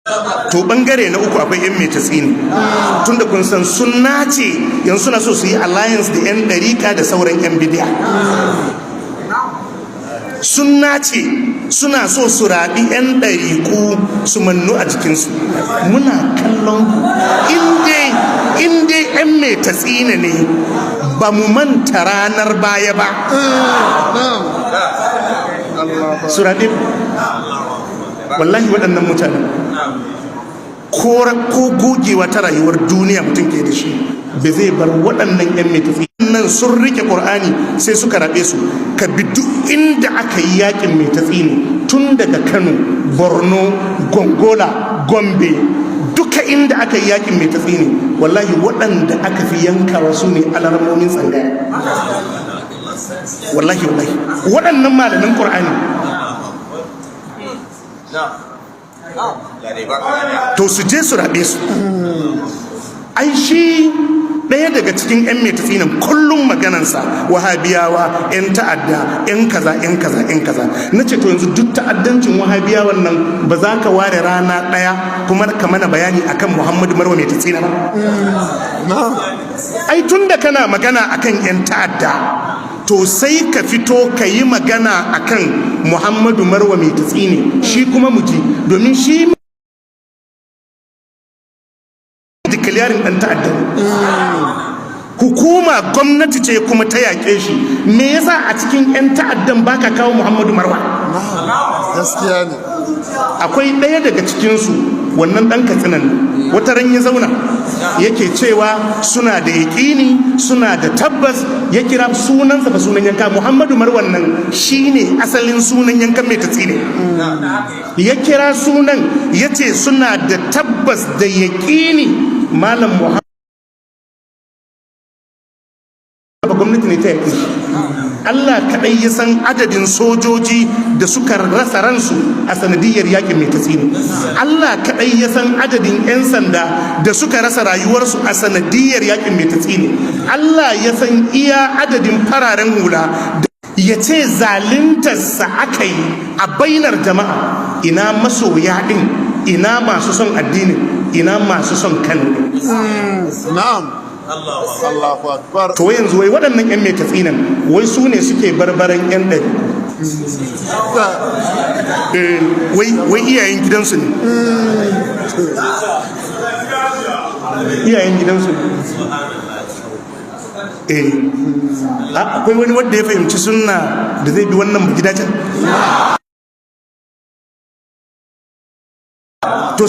To bangare na uku akwai yan mai tatsini, tunda kun san sunna ce, yanzu suna so su yi alliance da yan ɗarika da sauran yan bidiya. Sunna ce, suna so su raɓi 'yan ɗariku su mannu a jikinsu. Muna kallon ku, in dai 'yan mai tatsina ne, ba mu manta ranar baya ba. Su raɓe ku. Wallahi waɗannan mutanen, ko gogewa ta rayuwar duniya mutum ke da shi, ba zai bar waɗannan 'yan mai tafi nan sun rike ƙur'ani sai suka raɓe su. Ka bi duk inda aka yi yakin mai tatsi ne, tun daga Kano, Borno, Gongola, Gombe, duka inda aka yi yakin mai tatsi ne, wallahi waɗanda aka fi yankawa su ne alarmomin tsangaya. Wallahi, wallahi, waɗannan malamin ƙur'ani. To su je su raɓe su. Ai shi ɗaya daga cikin 'yan mai tatsinan, kullum maganansa Wahabiyawa 'yan ta'adda, 'yan kaza, 'yan kaza, 'yan kaza. Na ce, to yanzu duk ta'addancin Wahabiyawan nan, ba za ka ware rana ɗaya kuma ka mana bayani akan Muhammadu Marwa mai tatsina ba? Ai tun da kana magana akan 'yan ta'adda, to sai ka fito ka yi magana akan Muhammadu Marwa mai tatsine shi kuma mu ji, domin shi declaring ɗan ta'adda ne. Hukuma gwamnati ce kuma ta yaƙe shi. Me yasa a cikin 'yan ta'addan baka kawo Muhammadu Marwa? Gaskiya ne. Akwai ɗaya daga cikinsu, wannan ɗan Katsinan nan, wata ran ya zauna yake cewa suna da yaƙini, suna da tabbas. Ya kira sunansa ba sunan yanka, Muhammadu Marwan nan shine asalin sunan yankan mai tatsi ne. Ya kira sunan, ya ce suna da tabbas da yaƙini Malam Muhammad ba gwamnati ne ta yaƙi shi. Allah kaɗai ya san adadin sojoji da suka rasa ransu a sanadiyar yakin mai tatsini. Allah kaɗai ya san adadin 'yan sanda da suka rasa rayuwarsu a sanadiyar yakin mai tatsini. Allah ya san iya adadin fararen hula da ya ce zaluntarsa aka yi a bainar jama'a. Ina masoya ɗin? Ina masu son addinin? Ina masu son Kano ɗin? Na'am, Allahu akbar. To yanzu wai waɗannan 'yan mai tatsinan, wai su ne suke barbaran 'yan ɗari. Wai iyayen gidansu ne, iyayen gidansu ne. Akwai wani wanda ya fahimci sunna da zai bi wannan gidacen?